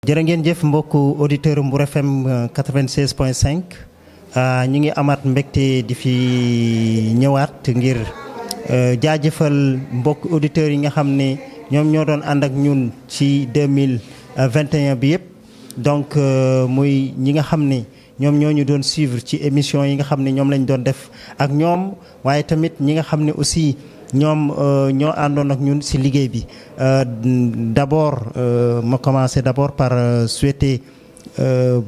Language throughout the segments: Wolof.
jërë ngeen jëf mbokku auditeur Mbour FM 96.5 ñi ngi amaat mbégte di fi ñëwaat ngir jaajëfal mbokk auditeurs yi nga xam ne ñoom ñoo doon ànd ak ñun ci 2021 bi yëpp donc muy ñi nga xam ne ñoom ñoo ñu doon suivre ci émission yi nga xam ne ñoom lañ doon def ak ñoom waaye tamit ñi nga xam ne aussi ñoom ñoo àndoon ak ñun ci liggéey bi d'abord ma commencer d'abord par souhaiter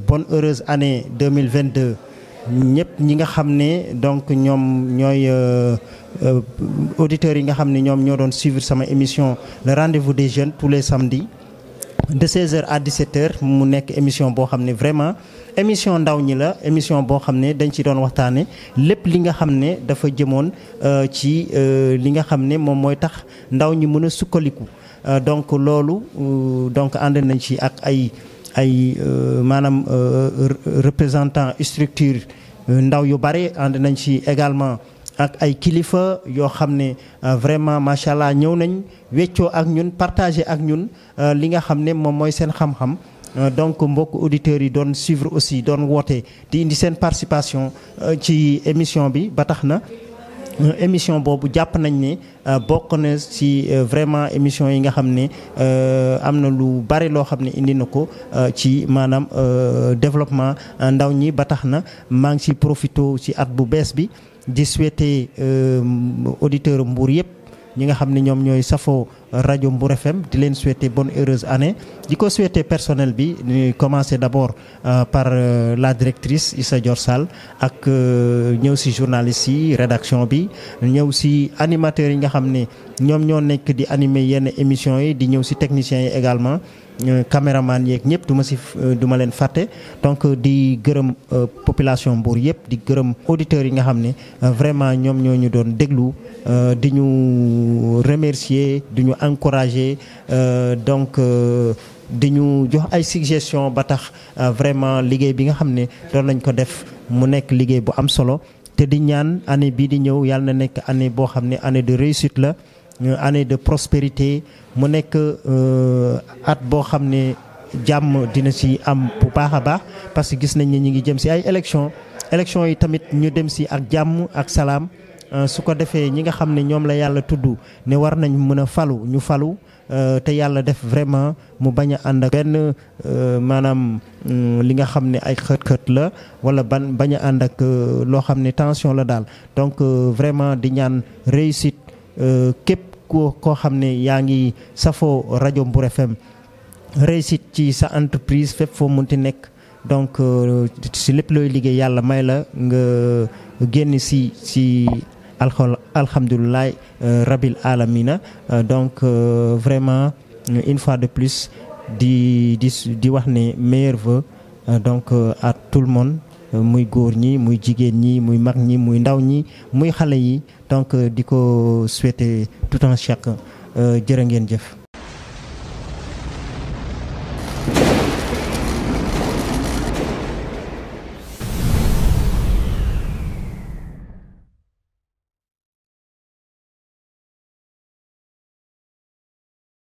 bonne heureuse année 2022 ñëpp ñi nga xam ne donc ñoom ñooy auditeurs yi nga xam ne ñoom ñoo doon suivre sama émission le rendez-vous des jeunes tous les samedis de 16h à 17h mu nekk émission boo xam ne vraiment émission ndaw ñi la émission boo xam ne dañ ci doon waxtaane lépp li nga xam ne dafa jëmoon ci li nga xam ne moom mooy tax ndaw ñi mën a sukkaliku donc loolu donc ànd nañ ci ak ay maanaam représentant structure ndaw yu bare ànd nañ ci également ak ay kilifa yoo xam ne vraiment macha allah ñëw nañ weccoo ak ñun partager ak ñun li nga xam ne moom mooy seen xam-xam donc mbokk auditeurs yi doon suivre aussi doon woote di indi seen participation ci émission bi ba tax na émission boobu jàpp nañ ne bokk na ci vraiment émission yi nga xam ne am na lu bari loo xam ne indi na ko ci maanaam développement ndaw ñi ba tax na maa ngi ci profité ci at bu bees bi di souhaiter auditeurs Mbour yëpp ñi nga xam ne ñoom ñooy safoo rajo Mbour FM di leen souhaiter bonne heureuse année di ko souhaiter personnel bi ñu commencer d'abord par la directrice Issa Dior Sall ak ñëw ci journalistes yi rédaction bi ñëw ci animateurs yi nga xam ne ñoom ñoo nekk di animer yenn émissions yi di ñëw ci techniciens yi également caméraman yeeg ñëpp du ma leen fàtte donc di gërëm population Mbour yëpp di gërëm auditeurs yi nga xam ne vraiment ñoom ñoo ñu doon déglu di ñu remercier di ñu encourager donc di ñu jox ay suggestions ba tax vraiment liggéey bi nga xam ne doon nañ ko def mu nekk liggéey bu am solo te di ñaan année bii di ñëw yàlla na nekk année boo xam ne année de réussite la année de prospérité mu nekk at boo xam ne jàmm dina ci am bu baax a baax parce que gis nañ ne ñi ngi jëm ci ay élections yi tamit ñu dem ci ak jàmm ak salaam su ko defee ñi nga xam ne ñoom la yàlla tudd ne war nañ mën a falu ñu falu te yàlla def vraiment mu bañ a ànd ak benn maanaam li nga xam ne ay xët-xët la wala bañ a ànd ak loo xam ne tension la daal donc vraiment di ñaan réussite képp koo xam ne yaa ngi safoo rajo Mbour FM réussite ci sa entreprise fépp foo munti nekk donc si lépp looy liggéey yàlla may la nga génn si alhamdulilah rabil alamina donc vraiment une fois de plus di wax ne meilleurs vœux donc à tout le monde muy góor ñi muy jigéen ñi muy mag ñi muy ndaw ñi muy xale yi donc di ko souhaiter tout un chacun jërë ngeen jëf.